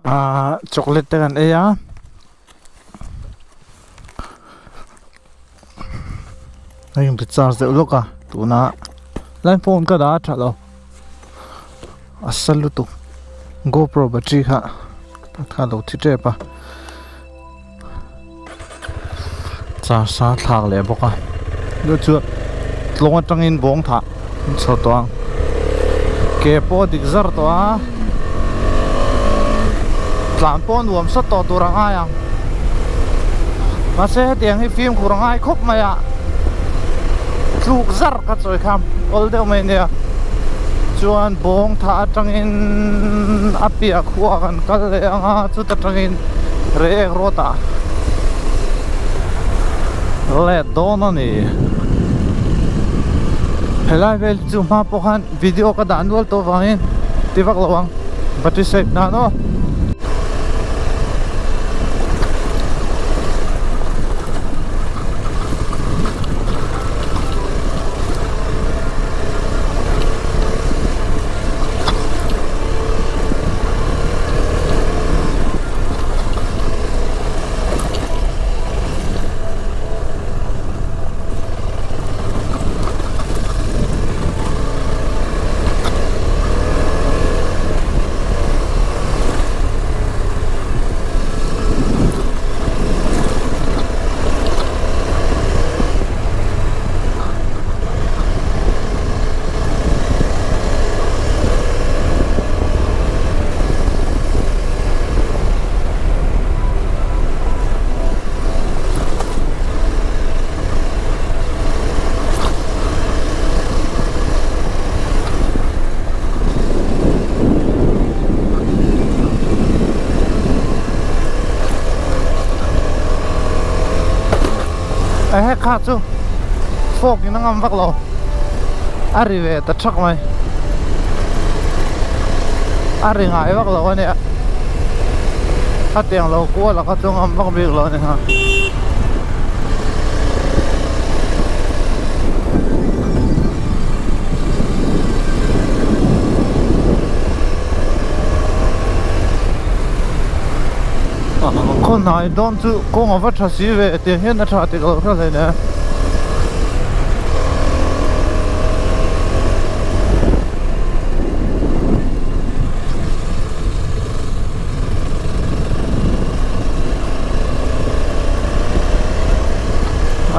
Ahh chocolate te kan ei a a in recharge deuh lawk a tuna line phone ka dah a tha lo a sa lutuk gopro battery kha a lo thi tep a charge a thlak leh bawk a chu chu tlawng atangin bawng thah an chho tawh ang ke pawh a dik zar tawh a tlan pawh a nuam sawt tawh tur a ngai ang mahse hetiang hi fimkhur a ngai khawp mai a tluk zar ka chawi kha awl deuh mai ania chuan bawng thah atangin a piah khua kan kal leh ang a chuta tangin Reiek road ah let dawn a ni helai vel chu hma pawh khan video ka dah nual tawh vangin ti vak lo ang battery save nan aw. Ehe kha chu fork in a ngam vak lo a ri ve ta thak mai a ri ngai vak lo a nia a tiang lo kual a kha chu ngam vak bik lo a ni ha. Khawnhnai dawn chu kawng a va tha si ve tiang hian a tha tih ka lo hre hle nia.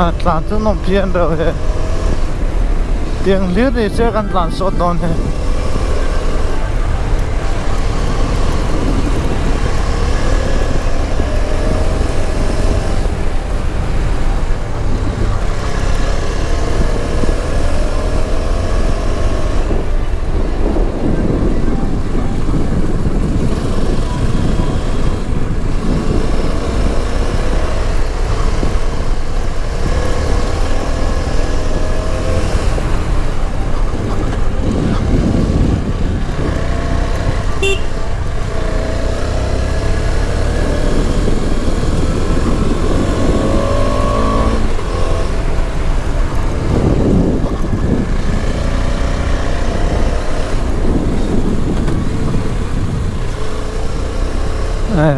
A tlan chu nawm phian reuh he tiang hlir ni se kan tlan sawt dawn he.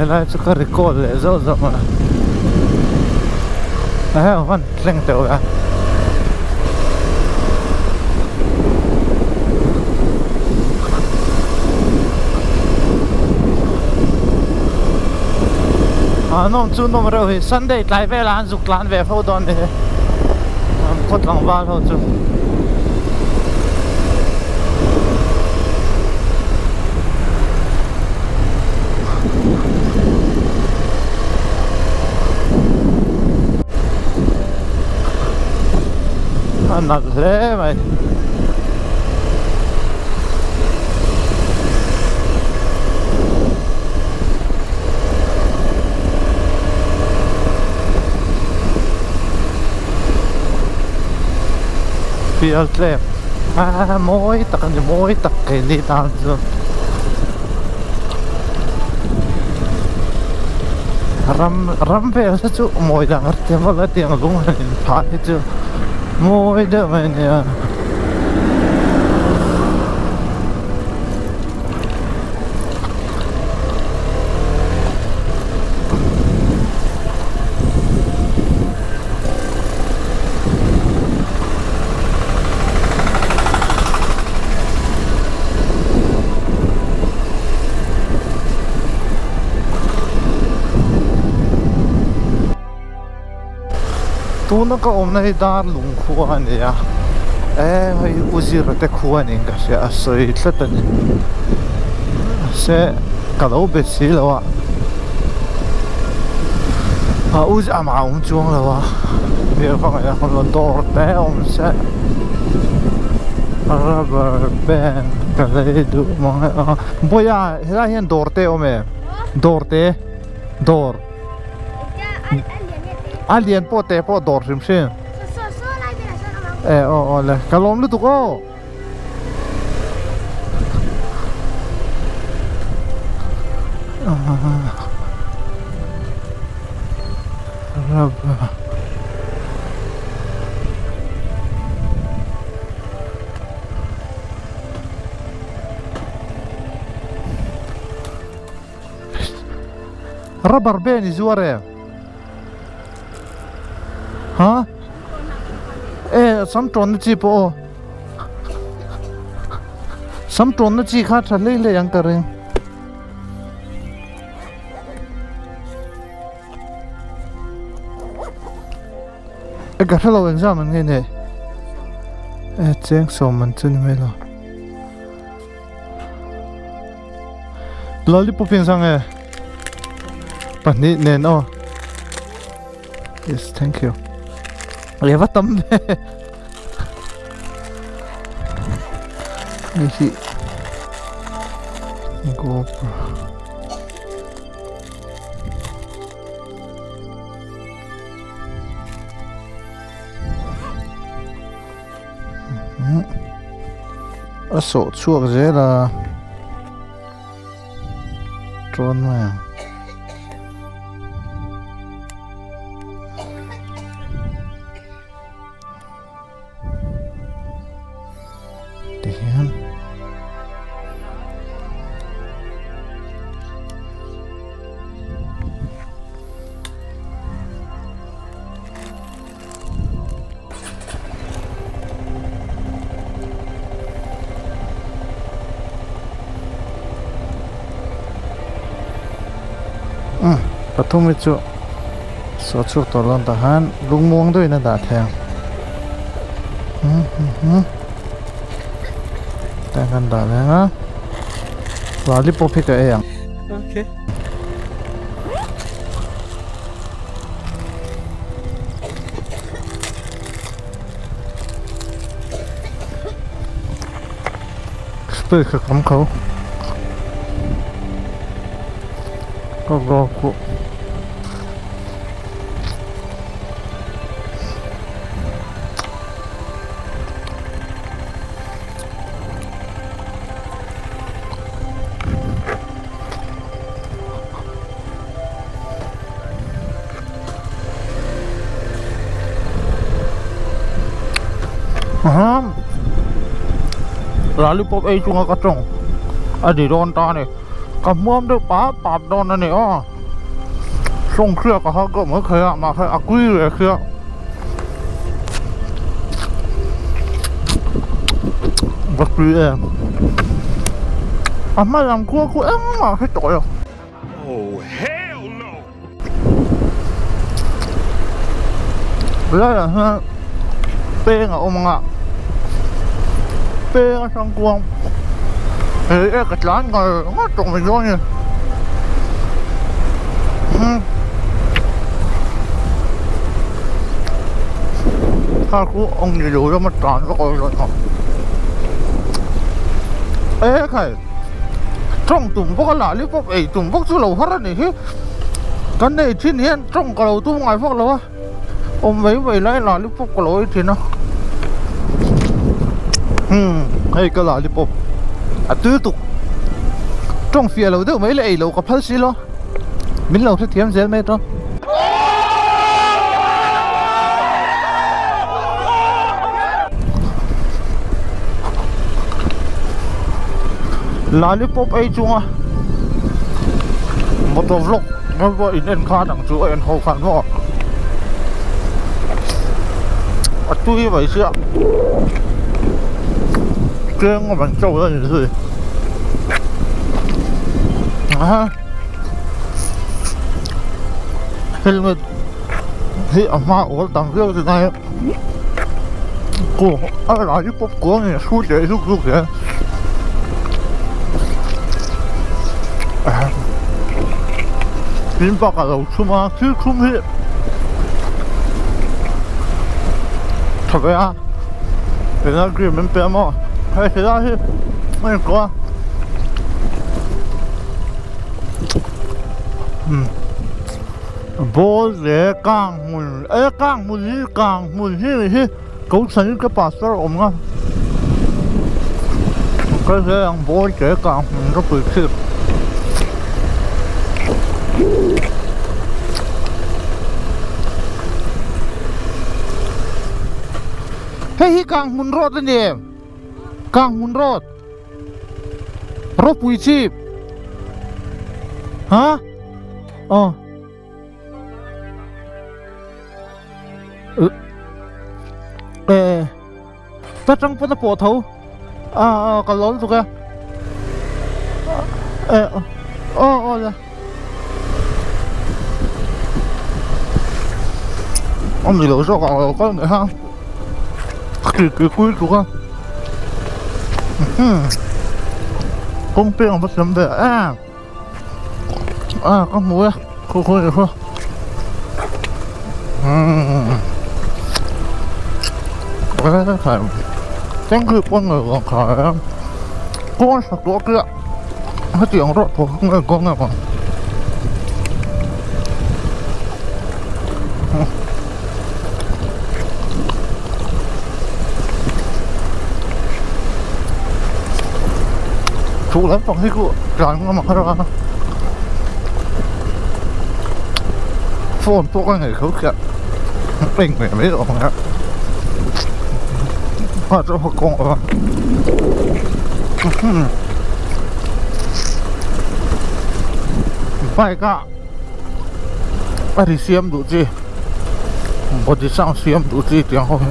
Helai chu ka record leh zauh zauh a heng hman thleng teuh a. A nawm chu nawm reuh hi Sunday tlai velah an zuk tlan ve fo dawn ni an khaw tlangval ho chu. A nalh hle mai. Fial tlem a mawi tak a ni mawi tak keini tan chuan ram ram vel te chu mawi dang a tia vak a tiang lung han in phah hi chu mawi deuh mai a nia. Tuna ka awmna hi dar lung khua a ni a, e hei U Zira te khua niin ka hria a sawi tlat a ni. Mahse ka lo bet si lo a, a U Zira amah a awm chuang lo a, biak a ngaih a dawr te a awm se rubber band ka lei duh mang e a, Bawiha helai hian dawr te a awm em? Dawr te dawr. A lian pawh teh pawh dawr hrim hrim. E aw aw le ka lawm lutuk aw. Rubber. Rubber band i zuar em? Ha? E sam tawnna chi pawh aw. Sam tawnna chi kha tha hlei hlei ang ka ring. E ka hrelo exam an ngei nei. E cheng sawm man chu ni mai lo. Lollipop in sang e pahnih nen aw yes thank you le va tam ve hei hi GoPro A sawh chhuak zel a tawn mai ang. Tihian. Umm pathum hi chu saw chhuak tawh lo tah khan lungmuang deuhin a dah thei ang tah khan dah leh ang a lollipop hi ka ei ang. Space a tam kho ka go khuh. Aham lollipop ei chunga ka tawng a ni dawn ta a ni ka hmuam deuh pap pap dawn a ni aw sawng hriak a har deuh mai thei a mahse a kui ve sia va tui em a hma lam khua khu engmah hre tawh lo. Oh hell no! Laiah hian peng a awm ang a peng atang kuang hei e ka tlan ngar ngar tawh mai dawn a ni kha chu awm ni lo lama tlan vak a ni e khai. Tawng tum bawk a lollipop ei tum bawk chu lo har a nih hi kan nei thin hian tawng ka lo tum ngai vak lo a awm mai mai lai lollipop ka lo ei thin a umm hei ka lollipop a tui tuk tawng fiah lo deuh mai leh ei lo ka phal si lo min lo hrethiam zel mai tawng. Lollipop ei chunga motor vlog pawh in en khan ang chu a en ho khan maw a tui mai sia cheng a man cho a ni zui aha helmet. Hi a hma awl tam viau chu nai aw a lai pawp kuang in a hrut leh zuk zuk zel tin bakah lo chhum a thil chhum hi tha ve a energy min pe a maw hei helai hi a inkuah a. Ball leh kang hmun e kang hmun hi kang hmun hi ni hi kohhran ka pastor awm a ka hre ang ball leh kang hmun ka pui thik hei hi kang hmun road a ni em kang hmun road ropui chip ha. Aw. Eh. Ta tang pawn a pawh tho. A a ka lo lutuk e. Eh aw aw le. Awm ni lo zawk ang lo kal mai ha. Ki ki kui tluk a. Kawng peng a va tam ve em. A ka hmu e khaw khaw leh khaw thank you pawn ngei vang kha em kawng a tawh chiah hetiang rawh thaw nge kawng nge kawng Chu lampang hi chu tlan ngam a har a phone pawh ka nei kho khiah eng ve mai lo ang a a chu a kawng a bike a a ri siam duh chi body sound siam duh chi tiang ho hi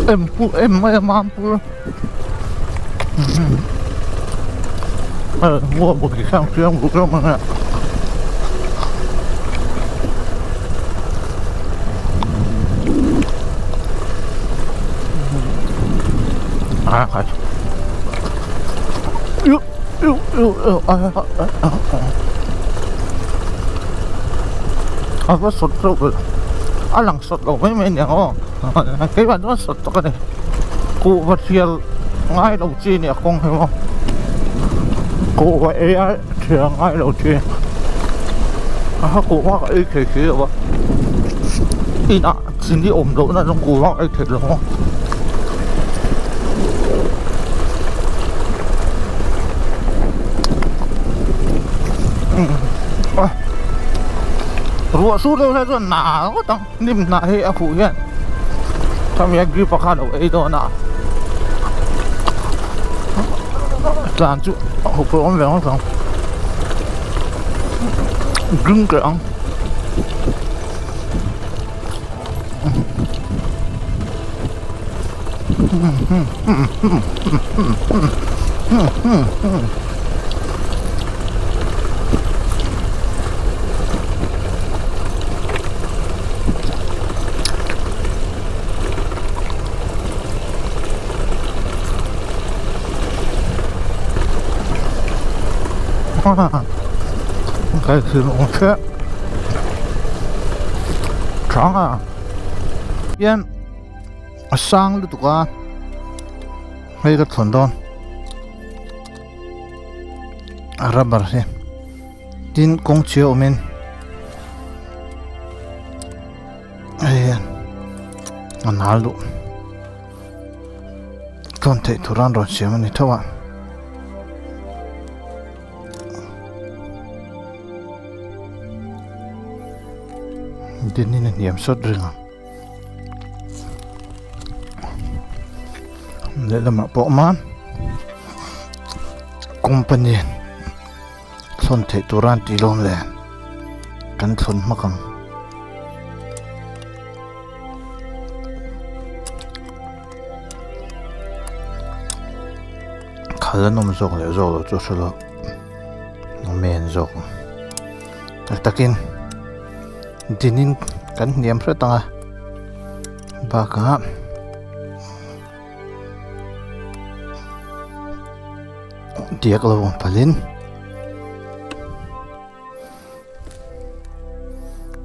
em pu em mai a mam pur mua body sound siam duh reuh mai a. A va sawt reuh ve a lang sawt lo mai mai aniang aw keimah chuan sawt tak a ni kuhva thial ngai lo chi a ni a kawng hi maw kuhva ei a thial ngai lo chi a kuhva ka ei thei si lo a inah chini awm loh na chuan kuhva ka ei thei lo a. Ruah sur deuh lai chuan nâ ngawt ang hnim hnah hi a huh hian khami a grip a khan a lo ei dawn a tlan chu a huh pawh awm ve ngawt ang drink leh ang. Cái gì mà cũng thế Trắng à Yên A sang lutuk a hei ka thlawn dawn a rubber hi tin kawng chhia awmin hei hian a nal duh tlawn theih tur an rawn siam a ni tho a. Dinin a hniam sawt reng a. Lehlamah pawh awm a company thlawn theih tur a an tih lawm le kan thlawn hmak ang. Khal an awm zawk leh zawk loh chu a hre lo a men zawk tak takin. Dinin kan hniam hret ang a bakah diak lo ang palhin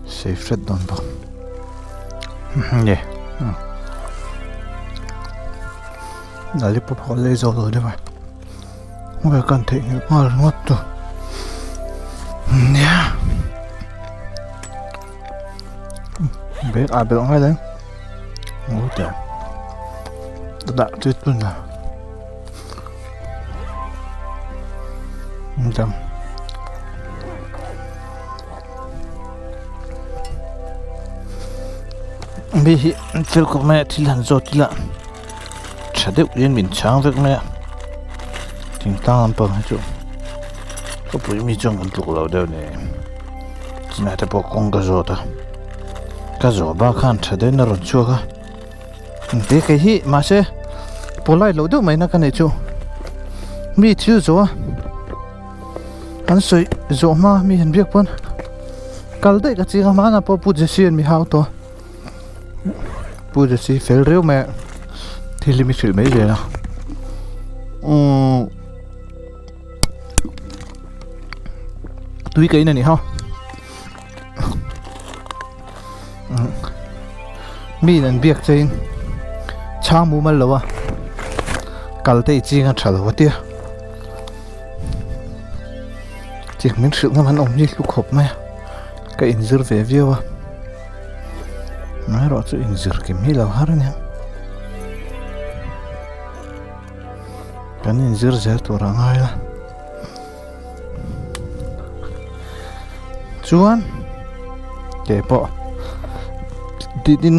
safe hret dawn bawk nge lollipop ho lei zawk lo deuh a nge kan theihnghilh nghal ringawt tu nia bag ah belh ngai leng ngu teh ka dah chu tun a dang mi hi thil kawp mai a thil han zawt ila tha deuh hian min chhang vek mai a thingtlang lampang hi chu khawpui mi chuan kan tluk lo deuh ni chinah te pawh kawng ka zawt a ka zawh bak khan tha deuhin a rawn chhuak a engte kei hi mahse polite loh deuh mai na ka neih chu mi thil zawh a an sawi zawh hma mi han biak pawn kal daih ka ching a hmanah pawh pu Jesse an mi hau tawh a. Pu Jesse fel riau mai a thil hi mi hrilh mai zel a umm tui ka in a ni ha mi in an biak che in chhang mumal lo a kal te i ching a tha lo a tia chik min hrilh ngam an awm hi hlu khawp mai a ka inzir ve viau a. Amaherawh chu inzir kim hi lo har ania kan inzir zel tur a ngai a chuan ke pawh tin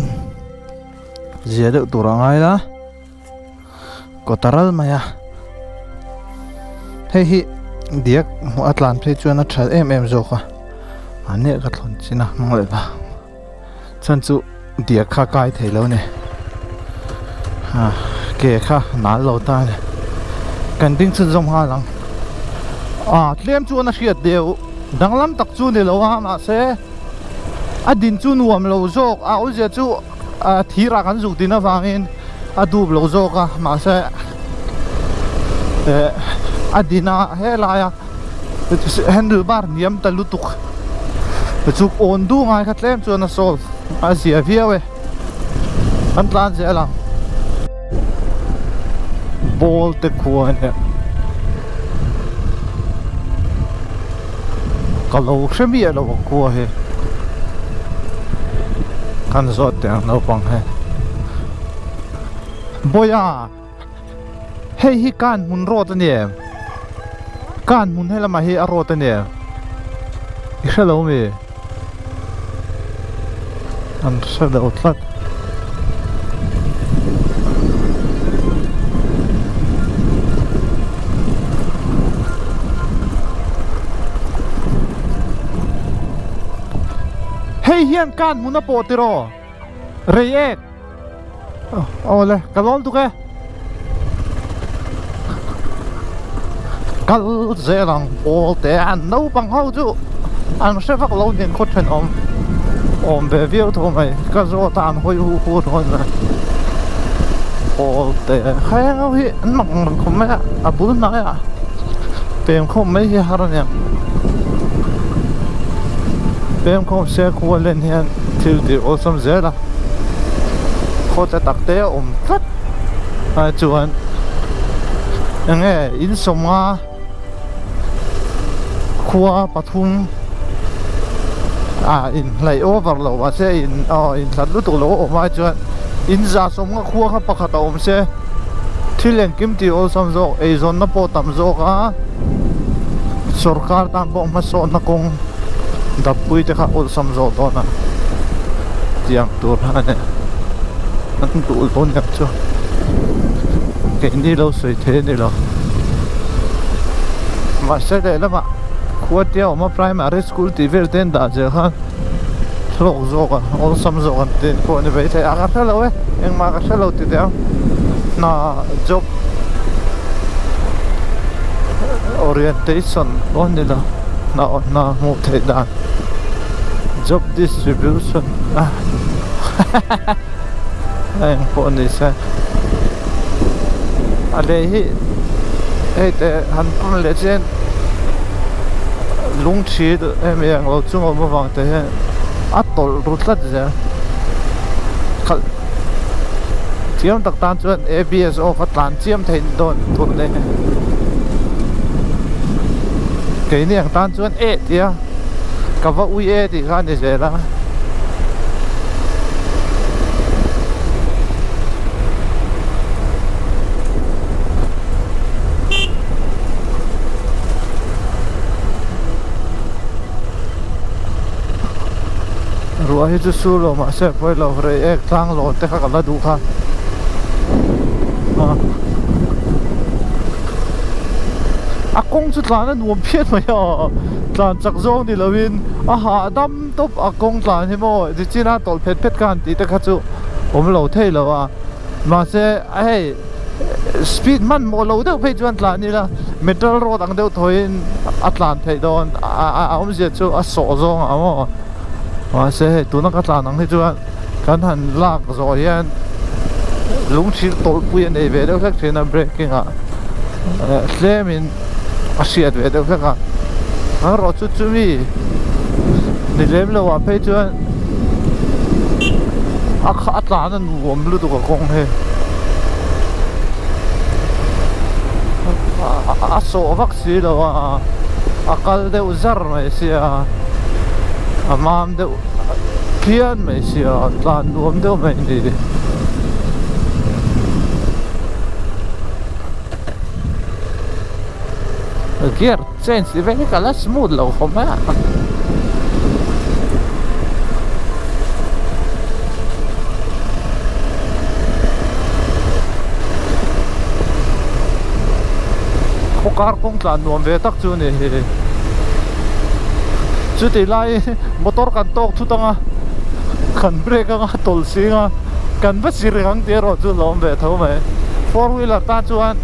zia deuh tur a ngai a. Kawta ral mai a hei hi diak hmuh a tlan phei chuan a tha em em zawk a mahni ah ka thlawn chin a hmang leh ta chhan chu diak kha kai thei lo a ni ah ke kha nal lo ta a ni kan ding chhunzawm nghal ang ah tlem chuan a hriat deuh danglam tak chu ni lo a mahse a din chu nuam lo zawk a awmzia chu. A thir ah kan zuk din avangin a dup lo zawk a mahse eh a din a helai a handle bar hniam ta lutuk chuk awn du ngai kha tlem chuan a solve a zia viau e kan tlan zel ang ball te khua ania ka lo hre miah lo ang khua hi kan zawt teh ang naupang hi Bawiha hei hi kan hmun road a ni em kan hmun helamah hi a road a ni em i hre lo mi an hre lo tlat. Hei hian kan hmun a pawh tiraw rei ek awle ka lawm tuk e kal zel ang pawl te an naupang ho chu an hre vak lo nen khaw thenawm awm ve viau tho mai ka zawt a an hawi hu hu tho mai pawl te heng ho hi an mak ang reng khawp mai a a bul hnai ah pem khawm mai hi a har ania pem khawm se khua len hian thil tih awlsam zel a khaw te tak te a awm tlat a chuan enge in sawmnga khua pathum ah inhnaih over lo mahse in aw inhlat lutuk lo a awm ai chuan in za sawmnga khua kha pakhat a awm se thil engkim tih awlsam zawk eizawnna pawh tam zawk a sawrkar tan pawh hmasawnna kawng dap pui te kha awlsam zawk dawn a tiang tur a ni an duh dawn em chu keini lo sawi thei a ni lo mahse lehlamah khua te a awm a primary school tih vel te an dah zel khan hlawk zawk a awlsam zawk an tih pawh a ni maithei a ka hre lo e engmah ka hre lo ti teh ang hna job orientation pawh a ni lo hna hmuh theih dan. Job distribution a eng pawh ni se a lei hi hei te han pan leh chian lung thi hemi ang lo chung awm avang te hian a tawlh ru tlat zel khalh thiam tak tan chuan abs off a tlan chiam theih dawn tur a ni keini ang tan chuan eh tia ka va ui e tih kha a ni zel a. Ruah hi chu sur lo mahse pawi lo rei ek tlang lawn te kha ka la duh kha a kawng chu tlan a nuam phian mai a tlan chak zawng ni lovin a hahdam tawp a kawng tlan hi maw tichina tawlh phet phet kha han tih te kha chu awm lo thei lo a mahse hei speed hmanhmawh lo deuh phei chuan tlan ila metal road ang deuh thawiin a tlan theih dawn a awmzia chu a sawh zawng ang aw mahse hei tuna ka tlan ang hi chuan kan han lak zawh hian lungchhir tawlhpui a nei ve deuh hlek thin a braking ah tlemin a hriat ve deuh hlek a erawh chu chumi ni lem lo ah phei chuan a a tlan a nuam lutuk a kawng hi a sawh vak si lo a a kal deuh zar mai sia a mam deuh phian mai sia tlan nuam deuh mai a ni. Gear change tih vel hi ka la smooth lo khawp mai a. Khawkar kawng tlan nuam ve tak chu a ni hi. Chutih lai motor kan tawk thut ang a, kan brake ang a tawlh sing a, kan va sir ang tih erawh chu lawm ve tho mai. Four wheeler tan chuan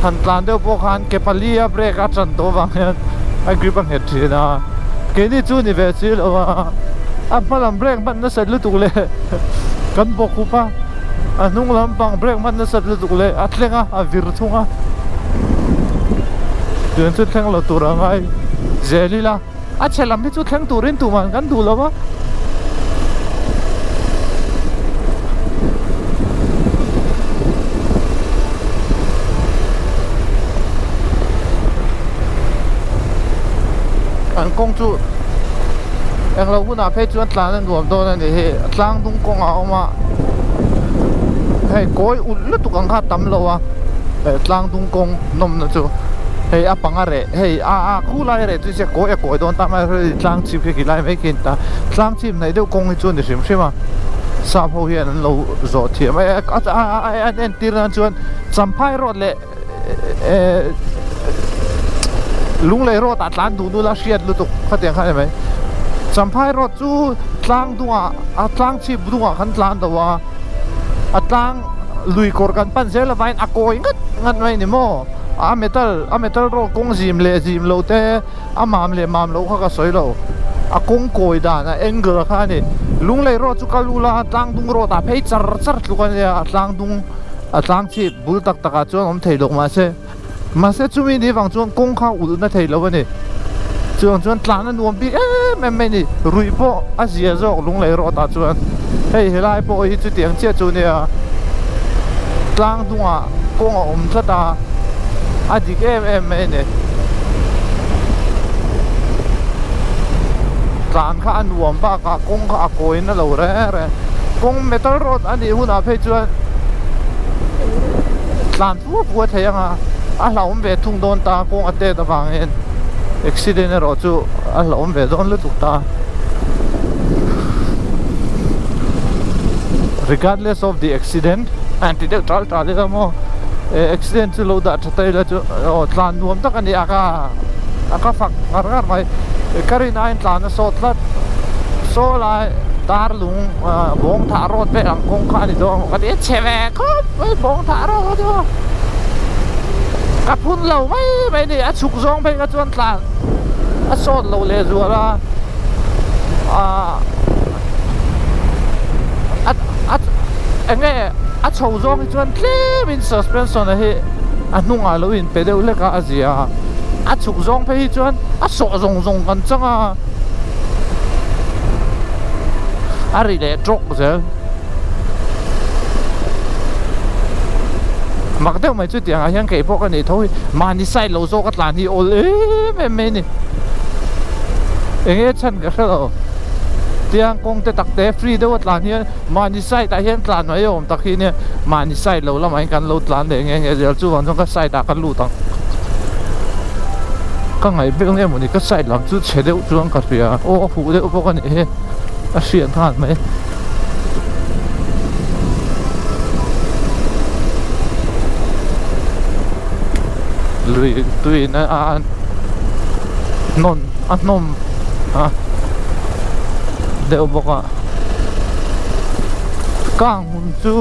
han tlan deuh pawh khan ke pali a brake a tan tawh avang hian a grip a nghet thin a, keini chu ni ve si lo a, a hma lam brake hman nasat lutuk leh kan bawk hup a, a hnung lampang brake hman nasat lutuk leh a thleng a, a vir thung a, tiang chu thleng lo tur a ngai zel ila. A chhe lam hi chu thleng turin tuman kan duh lo a. An kawng chu englo hunah phei chuan tlan a nuam dawn a ni hi tlang dung kawng a awm a hei kawi ulh lutuk ang kha a tam lo a tlang dung kawng nawmna chu hei a panga reh hei a a khu lai reh chu se kawi a kawi dawn ta mai a tlang chhip khi lai mai khi a ni ta tlang chhip hnaih deuh kawng hi chu a ni hrim hrim a sap ho hian an lo zawh thiam a an entir nan chuan champhai road leh ehh lunglei road ah tlan duh nula hriat lutuk khatiang kha a ni mai champhai road chu tlang dungah a tlang chhip dungah khan tlan lo a a tlang lui kawr kan pan zel avangin a kawi ngat ngat mai a ni maw. A metal a metal road kawng zim leh zim lo te a mam leh mam loh kha ka sawi lo a kawng kawi dan a angle kha a ni lunglei road chu kal ula tlang dung road ah phei char char tluk a nia a tlang dung a tlang chhip bul tak tak ah chuan awm thei lo mahse mahse chumi ni vang chuan kawng kha ulh na thei lo a ni chuvang chuan tlan a nuam bik em em mai a ni ruih pawh a zia zawk lunglei road ah chuan hei helai pawh hi chutiang chiah chu a nia tlang dungah. Kawng a awm tlat a, a dik em em mai a ni. Tlan kha a nuam bakah kawng kha a kawi na lo reng reng. Kawng metal road a nih hunah phei chuan tlan fua fua thei ang a, a hlauhawm ve thung dawn ta kawng a tet avangin accident erawh chu a hlauhawm ve dawn lutuk ta. Regardless of the accident an ti deuh tal tal ila maw eh accident chu lo dah tha ta ila chu aw tlan nuam tak a ni a ka a ka fak ngar ngar mai ka rin aiin tlan a sawt tlat saw lai dar lung ah bawng thah road vel ang kawng kha a ni dawn ang ka ti a chhe ve khawp mai bawng thah road kha chu ka phun lo mai mai a ni a chhuk zawng phei kha chuan tlan a sawt lo leh zual a. Ah a a eng nge a chho zawng hi chuan tlem in suspension a hi a hnungah lo in pe deuh hlek a a zia a a chhuk zawng phei hi chuan a sawh zawng zawng kan chang a a ri leh tawk zel mak deuh mai chu tiang ah hian kei pawh ka nih tho hi mahni side lo zawk a tlan hi awl em em mai a ni eng nge chhan ka hre lo tiang kawng te tak te free deuh a tlan hian mahni side ah hian tlan mai awm tak hi nia mahni side lo lamah hian kan lo tlan leh nge nge zel chuvang chuan ka side ah ka lut ang ka ngaih vel nge mawni ka side lam chu chhe deuh chuan ka hria aw a huh deuh bawk a nih hi a hriat nghal mai. Lui tuiin a hnawn a hnawm a deuh bawk a kang hmun chu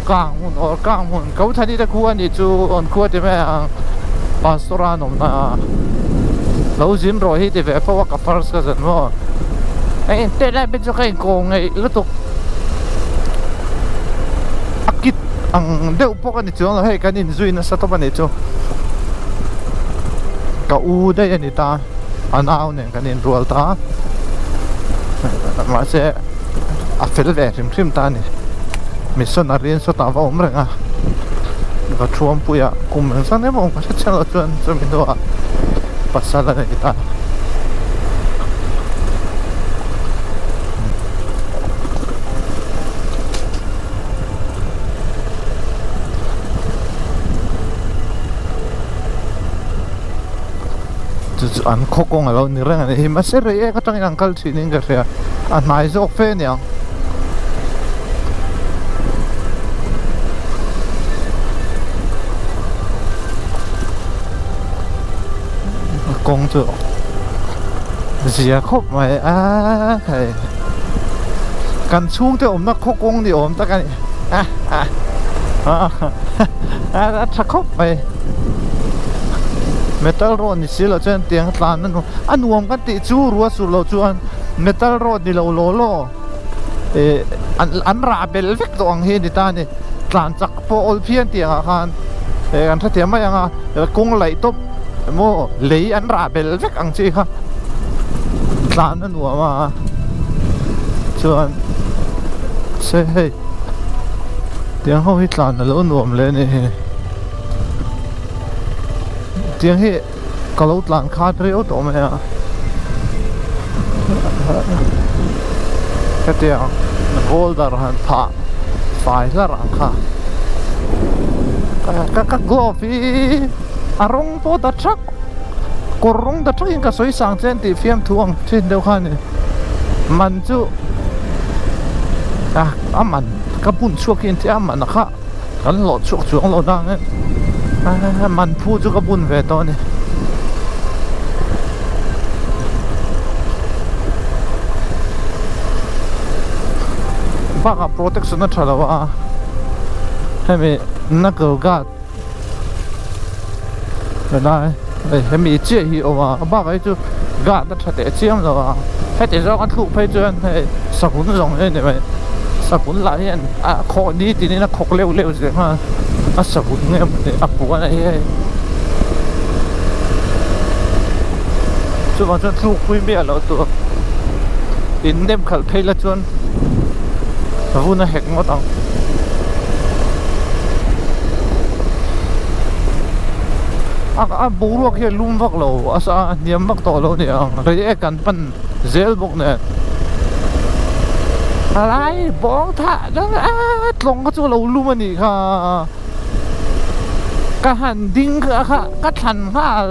kang hmun or kang hmun ko thani te khu a nih chu an khua ti mai ang pastor a an awm na a lo zin rawh hi ti ve fo a ka first ka zan maw a in tel lai te chu ka inkawm ngeih lutuk a kit ang deuh pawh ka ni chuang lo hei kan inzui nasa tawp a nih chu ka u daih a ni ta a nau nen kan inrual ta mahse a fel ve hrim hrim ta a ni missionary an sawtah va awm reng a va thuampuia kum engzat emaw awm ka hre chiang lo chuan chumi hnuah pasal a nei ta. Chu chu an khaw kawng alo ni reng a ni hi mahse rei ek atangin an kal thin in ka hria a hnai zawk fe aniang. Kawng chu zia khawp mai a hei kan chhungte awmna khaw kawng ni awm tak a ni a a tha khawp mai metal road ni si loh chuan tiang tlan a nuam a nuam kan tih chu ruah sur loh chuan metal road ni lo law law ih an rah bel vek tawh ang hi a ni ta a ni tlan chak pawh awl phian tih angah khan eh kan hrethiam mai ang a kawng laih tawp emaw lei an rah bel vek ang chi kha tlan a nuam a chuan se hei tiang ho hi tlan a lo nuam leh a ni hi tiang hi ka lo tlan khat riau tawh mai a hetiang boulder han phah fai hlar ang kha ka ka glove hi a rawng pawh ta thak kawr rawng ta thak in ka sawi sang che an tih fiamthu ang thin deuh kha a ni man chu a a man ka bun chhuak hi an ti a man a kha. Kan hlawh chhuak chuang lo dang e man phu chu ka bun ve tawh a ni. Bakah protection a tha lo a hemi knuckle guard helai hei hemi chiah hi a awm a bakah hi chu guard a tha teh chiam lo a heti zawng a thluk phei chuan hei savun zawng hi a ni mai savun lah hian. A khawh ni tin in a khawk leuh leuh zel nghal a savun nge maw ni a puan a hi hei chuvang chuan tluk pui miah loh tur in nem khalh phei la chuan vun a hek ngawt ang. A boruak hi a lum vak lo a hniam vak tawh lo a ni ang rei ek an pan. zel bawk nen helai bawng thah dang a tlawng kha chu a lo lum a nih kha ka han ding kha kha ka thlan nghal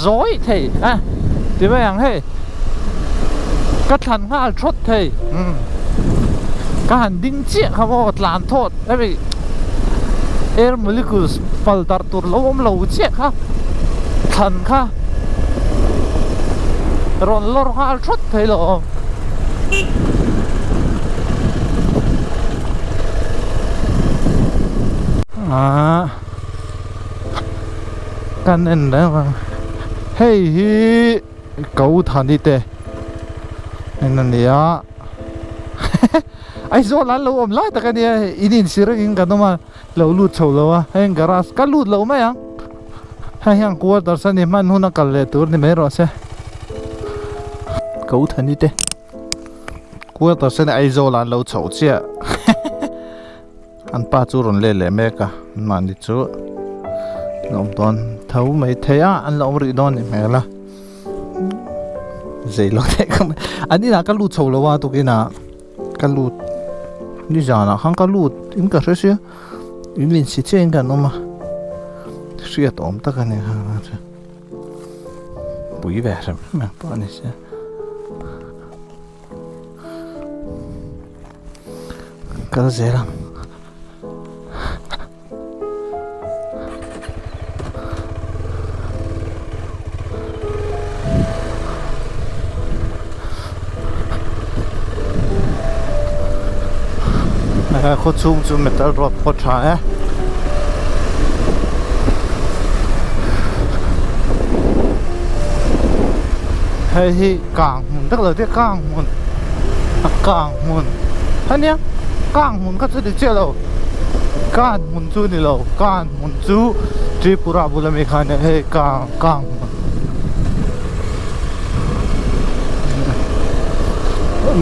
zawi thei a ti mai ang hei ka thlan nghal thawt thei umm ka han ding chiah kha maw tlan thawt hemi air molecules pal darh tur lo awm lo chiah kha thlan kha. Rawn lawr nghal thawt thei lo awm. Aaa kan en reng a hei hi ko thani te. In a ni a Aizawl an lo awm lai tak a nia hei in insir angin kan awm a lo lut chho lo a heng garage ka lut lo mai ang hei hian quarters a ni hman hun a kal leh tur ni mai rawh se ko thani te quarters a ni Aizawl an lo chho chiah an pa chu rawn let leh mek a mahni chu an awm dawn tho mai thei a an la awm rih dawn a nih hmel a. Zei lo theih ka mai an inah ka lut chho lo a tukinah ka lut nizanah khan ka lut in ka hre sia in in si chiah in kan awm a hriat awm tak a ni pui ve hrem hrem ang pawh a ni sia kal zel ang. Khaw chhung chu metal road pawh tha e. Hei hi kang hmun vek lo te kang hmun a kang hmun ania kang hmun kha chu ni chiah lo. Kan hmun chu ni lo kan hmun chu Tripura bula mi khan hei kang kang hmun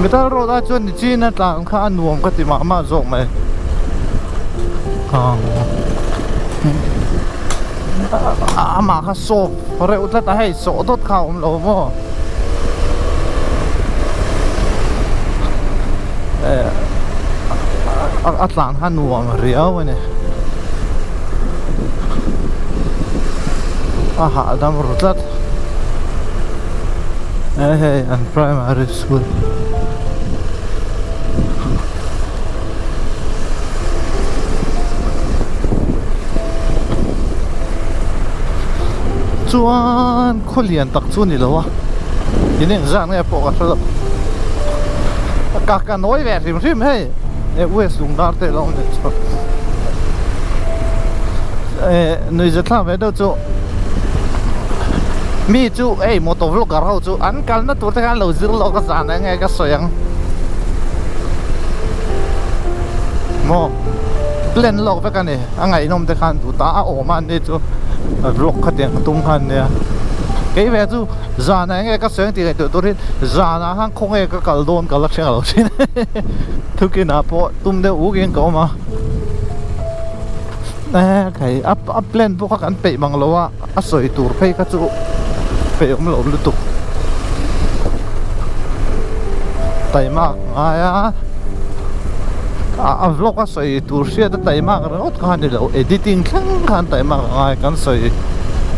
metal road ah chuan ni chin a tlan kha a nuam ka ti mah mah zawk mai kang amah kha sawp reuh tlat a hei sawh dawt kha a awm lo maw a tlan kha nuam riau a ni a hahdam ru tlat he hei an primary school chuan khaw lian tak chu a ni lo a in engzat nge pawh ka hre lo ka ka nawi ve hrim hrim hei e west lungdar te lo ni chu eh nuihza thlak ve deuh chu mi chu hei motor vlogger ho chu an kalna tur te khan lo zir lawk a zan eng nge ka sawi ang maw plan lawk vek a ni a ngaihnawm te khan duh ta a awm a ni chu vlog khatiang tum khan nia kei ve chu zan eng nge ka sawi ang tih ngaihtuah turin zanah khan khawnge ka kal dawn ka la thleng lo thin thukinah pawh tum deuh uk in ka awm a eh khai a a plan pawh kha kan peih mang lo a a sawi tur phei kha chu peih awm lo lutuk taimak ngai a a vlog a sawi tur hriat a taimak ringawt kha a ni lo editing thleng khan taimak a ngai kan sawi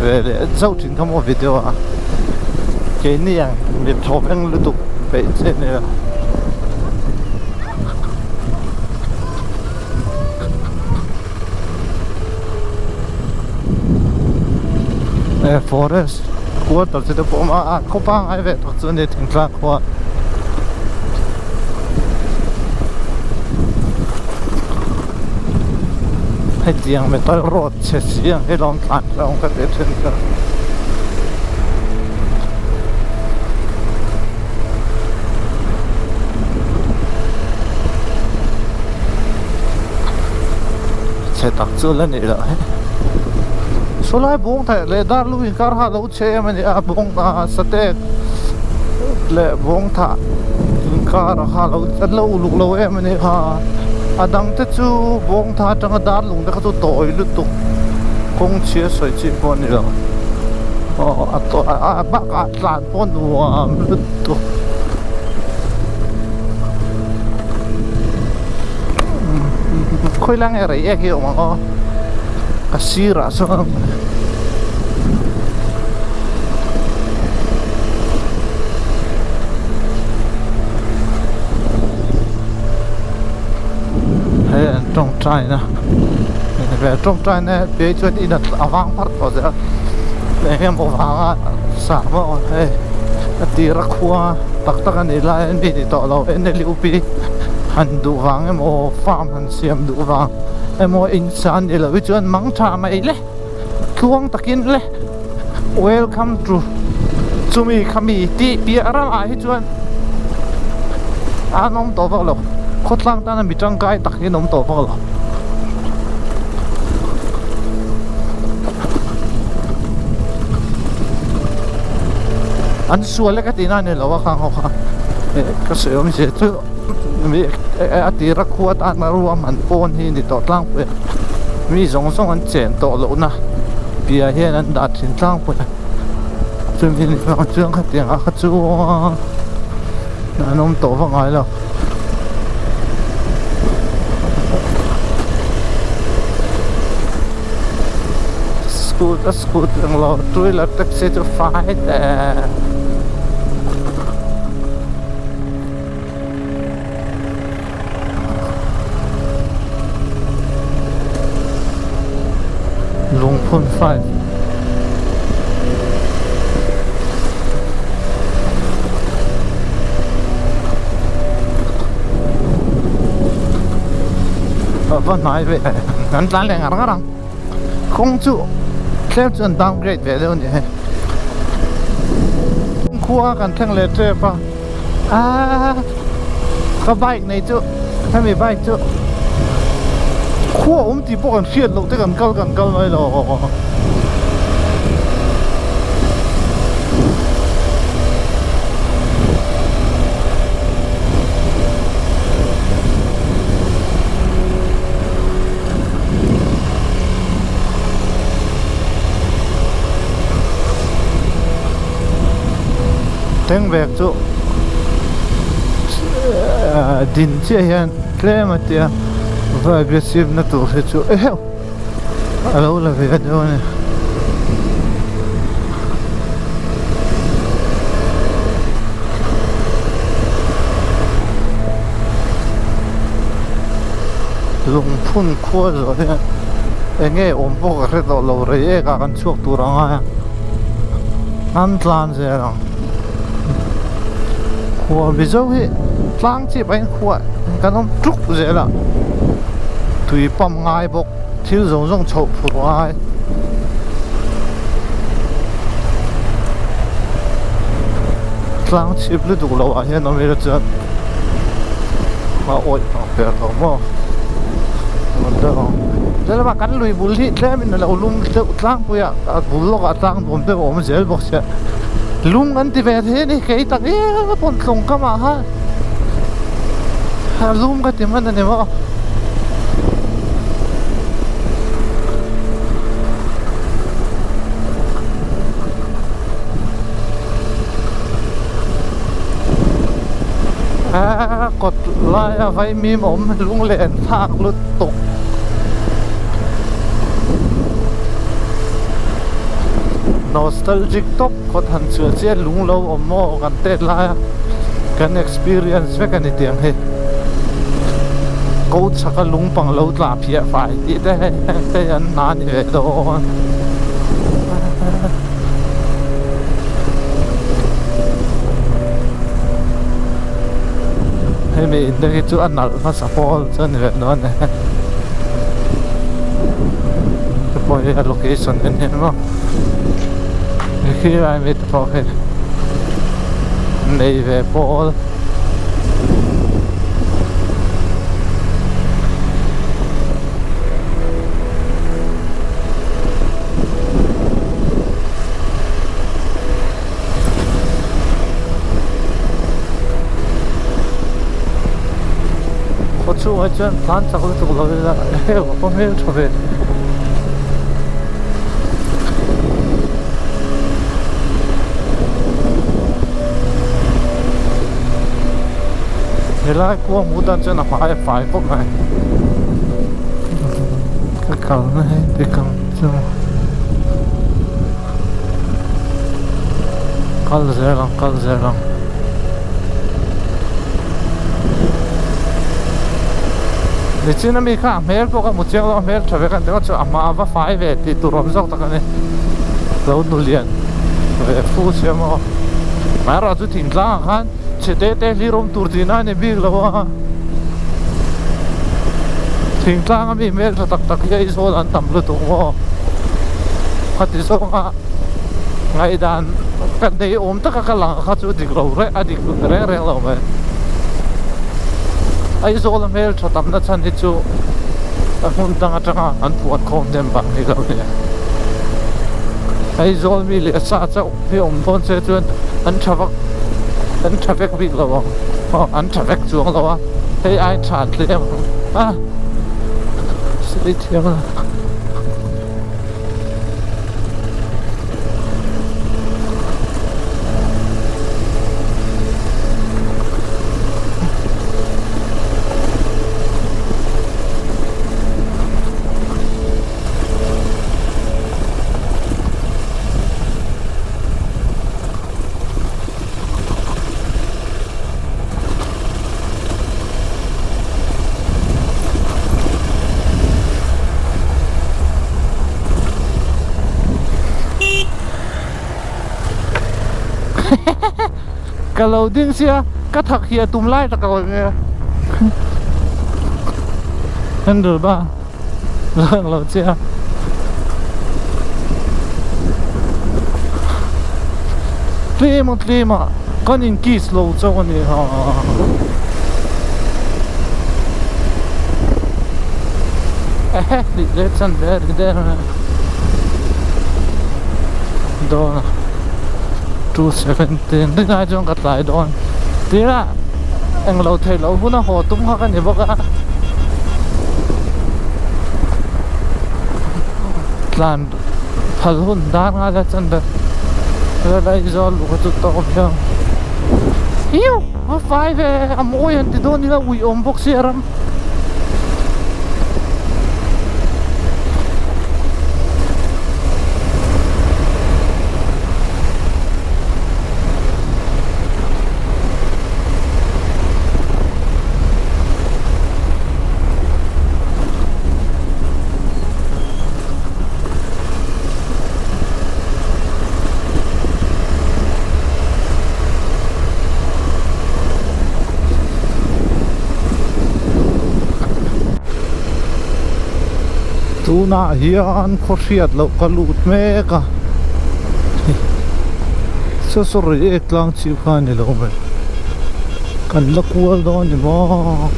ve leh zauh thin kha maw video a keini ang mi thawveng lutuk peih che a ni lo. Eh forest quarter te pawh a awm a a khaw pangngai ve tak chu a ni thingtlang khua hetiang metal road chhe si ang hi lawm tlan hlauh ka ti thin kha. Chhe tak chu la nih loh hi saw lai bawng theih leh dar lu inkar kha a lo chhe em a ni a bawng ah satek leh bawng thah inkar ah kha a lo uluk lo em a ni kha a dang te chu bawng thah atanga dar lung te kha chu tawi lutuk kawng chhia sawi chi pawh a ni lo aw a tawi a bakah tlan pawh nuam lutuk. Khawilai nge rei ek hi a awm ang aw a sirah chuan hei an tawngtai na tawngtai na phei chuan in a vang pharh tawh zel a eng emaw vanga sang vak a hei a tir a khua tak tak a nih lai mi ni tawh lo N L U P han duh vang emaw farm han siam duh vang emaw in san ni loh hi chuan mang tha mai le tluang takin le welcome to chumi khami tih piah ramah hi chuan. An awm tawh vak lo. Khawtlang tana mi tangkai tak hi an awm tawh vak lo. An sual e ka tihna a ni lo a khang ho kha. Ka sawi awm zia chu mi a tira khua atana ruahman pawn hi a ni tawh tlangpui a. Mi zawng zawng an chen tawh lohna piah hian an dah thin tlangpui a. Chumi ni vang chuan khatiang ah kha chuan an awm tawh vak ngai lo. Scoot a scoot ang lo two wheeler taxi chu fai teh. Lungphun 5 A va hnai ve an tlan leh ngar ngar ang kawng chu tlem chu an downgrade ve deuh a ni hei khua kan thleng leh tep a. Aaa ka bike nei chu hemi bike chu khua awm tih pawh kan hriat loh te kan kal kan kal mai lo Tengvek chu din chiah hian tlem a tia va aggressive na tur hi chu eheu a lo la ve deuh a ni. Lungphun khua zawh hian eng nge awm pawh ka hre tawh lo rei ek ah kan chhuak tur a ngai a an tlan zel ang khua mizo hi tlang chip a in khua kan awm tluk zel a tui pump ngai bawk thil zawng zawng chhoh phur ngai. Tlang chip lutuk loh ah hian awm ila chuan a awih ang ber lo maw tlema kan lui bul hi tlem in alo lum deuh tlangpui a a bul lawk ah tlang nuam deuh a awm zel bawk sia lung an ti ve thei a ni kei tak em pawn tlawng kam ah khan a lum ka ti hman a ni maw. A kawt laia vaimim awm lunglen thlak lutuk nostalgic tawp kawt han chhuah chiah lung lo awm maw kan tet laia kan experience vek a ni tiang hi ko chhaka lung pang lo tla phiah fai tih te hei an hna a ni ve dawn. Hemi in te hi chu a nalh hmasa pawl chu a ni ve dawn e te pawh hi a location en hian maw khilai mi te pawh khi nei ve pawl. Khaw chhungah chuan tlan chak lutuk lo ila heng a hmel tha ve. Helai khua hmuh tan chuan a hmai a fai khawp mai. Ka kalna hi dik ang chu. Kal zel ang kal zel ang. Nichin ami kha a hmel pawh ka hmu chiang lo a hmel tha vek a ni chu a hma a va fai ve tih tur awm zawk tak a ni. Lo nu lian ve fu sia maw. Amaherawhchu chu thingtlang ah khan chhe te te hlir awm tur tihna a ni bik lo a. Thingtlang ami hmel tha tak tak hi Aizawl an tam lutuk maw. Khati zawnga ngaihdan ka nei awm taka ka lang kha chu dik lo reng a dik reng reng lo mai. Aizawl a hmel tha tamna chhan hi chu a hmun dang atanga an phuan khawm hnem vang ni lo nia. Aizawl mi leh sa chauh hi awm dawn se chuan an tha vak an tha vek bik lo ang aw an tha vek chuang lo a hei ai tha tlem ang a sei thiam a. Ka lo ding sia ka thak hi a tum lai tak a awm e handle bar lang lo che a tlem a tlem a kan in kiss lo chauh a ni ha. Ehe tih leh chan ve ri der a dawn a 217 ringai chuan ka tlai dawn tirah englo theih loh hun a haw tum kha ka ni bawk a tlan phal hun dan nghal a chuan vel Aizawl luh kha chu tawk viau iu a fai ve a mawi an ti dawn ila ui awm bawk sia ram. Tunah hian khaw hriat loh ka lut mek a saw sorry ek tlang chhip kha a ni lo mai kan la kual dawn ni maw.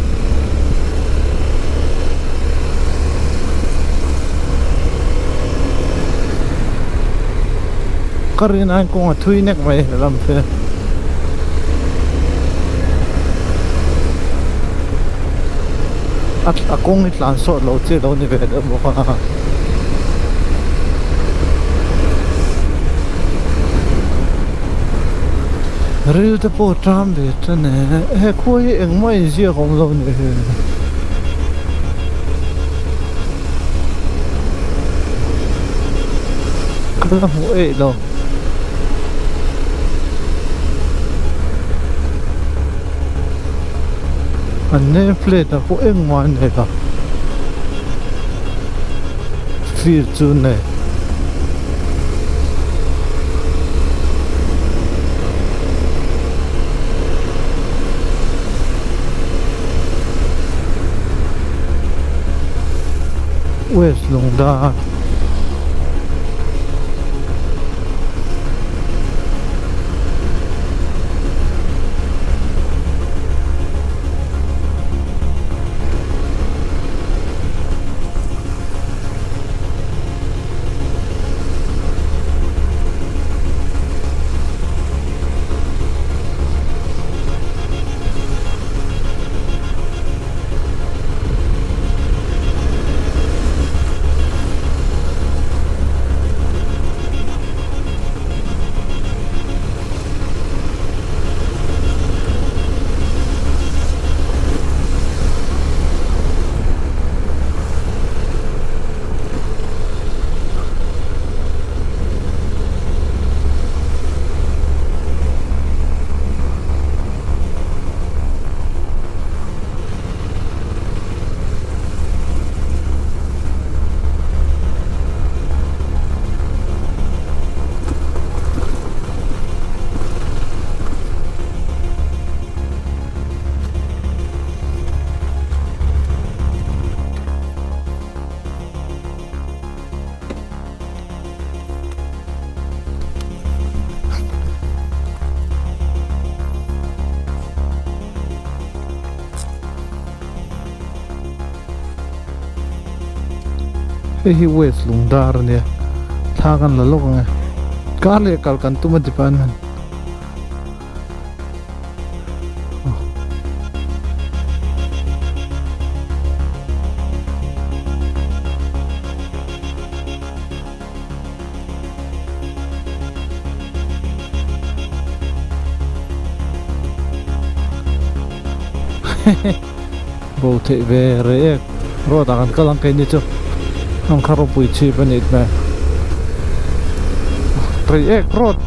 Ka rin aiin kawng a thui nek mai he lam te. A kawng hi tlan sawt lo chi a lo ni ve deuh bawk a. Ril te pawh a ṭam ve tan e. He khua hi engmah inziak a awm lo nih hi. Ka la hmuh eih lo. An name plate ah pawh engmah an nei lo. Field chu an nei. West Lungdar. Hei hi West Lungdar a nia, thla kan la lawk ang e. Kar leh kal kan tum a department. Bo theih ve rei ek road ah kan kal ang keini chu ang kha ropui chhip a nih hmel rei ek road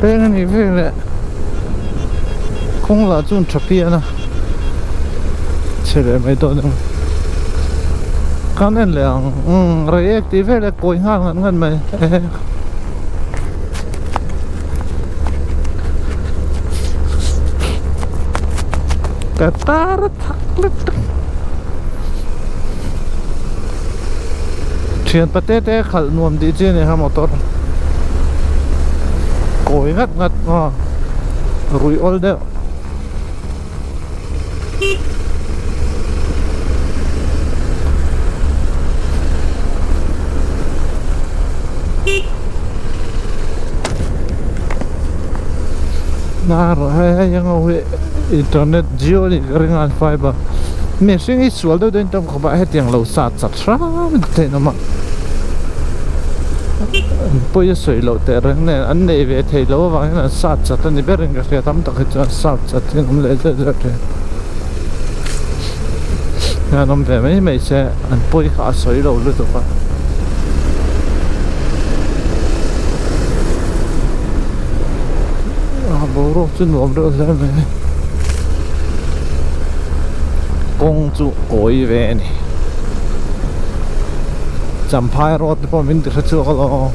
peng a nih vel leh kawng lah chu an tha pian a chhe leh mai dawn emaw kan en leh ang umm rei ek tih vel e kawi nghal ngat ngat mai Ka tar a thak lutuk. Thian pate te khalh nuam tih chi a ni kha motor. Kawi ngat ngat maw ruih awl deuh. Hei hei ang ho hi internet jio a nih ka ring a an fiber mihring hi sual deuh deuhin tam khawp a hetiang lo sat chat hram in theih nawm a an pawi a sawi loh teh reng nen an neih ve theih loh avangin an sat chat a ni berin ka hria tam tak hi chuan sat chat hi an awm leh zeuh zeuh thin an awm ve mai mai se an pawi kha a sawi lo lutuk a. A boruak chu nuam reuh hle mai kawng chu kawi ve a ni Champhai road te pawh min ti hre chhuak alawm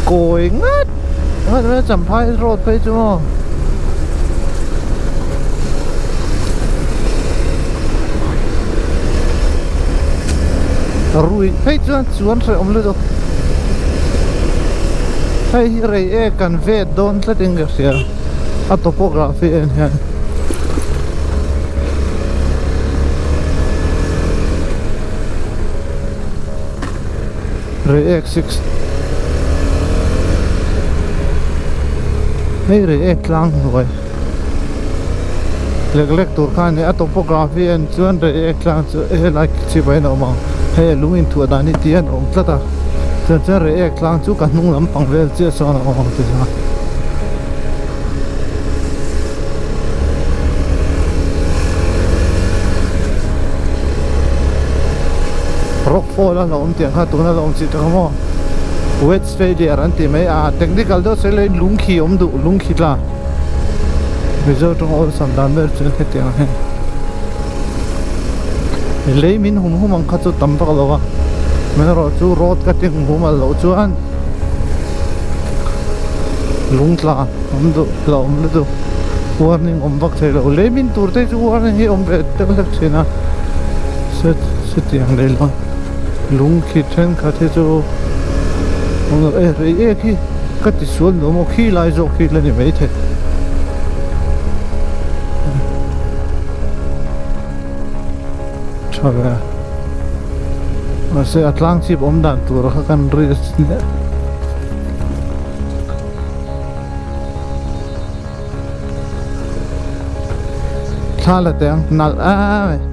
kawi ngat ngat mai a Champhai road phei chu maw. Rui phei chuan chuan hrehawm lutuk hei hi rei e kan vet dawn tlat in ka hria a topography en hian Reiek 6 hei Reiek tlang hnuai lek lek tur kha a ni a topography en chuan Reiek tlang chu helai chhip ah hian a awm ang hei a lung inthuah dan hi ti hian a awm tlat a chuan chuan Reiek tlang chu ka hnung lampang vel chiah sawn a awm ang ti chuan. Rock fall a lo awm tiang kha tuna lo awm chih tak maw wedge failure an tih mai a technical deuh sawi laiin lungkhi awm duh lungkhi tla mizo tawng awlsam dan ber chuan hetiang hian lei min hum hum ang kha chu tam vak lo a amaherawhchu road cutting hum a loh chuan. Lung tla awm duh la awm lutuk warning awm vak thei lo lei min tur te chu warning hi awm ve deuh hlek thin a chutiang lei lo lung khi thenkhat hi chu awm lo e rei ek hi ka ti sual lo maw khi lai zawk khi la ni maithei. Tha ve mahse a tlang chhip awm dan tur kha kan ri leh thla la teh ang nalh em mai.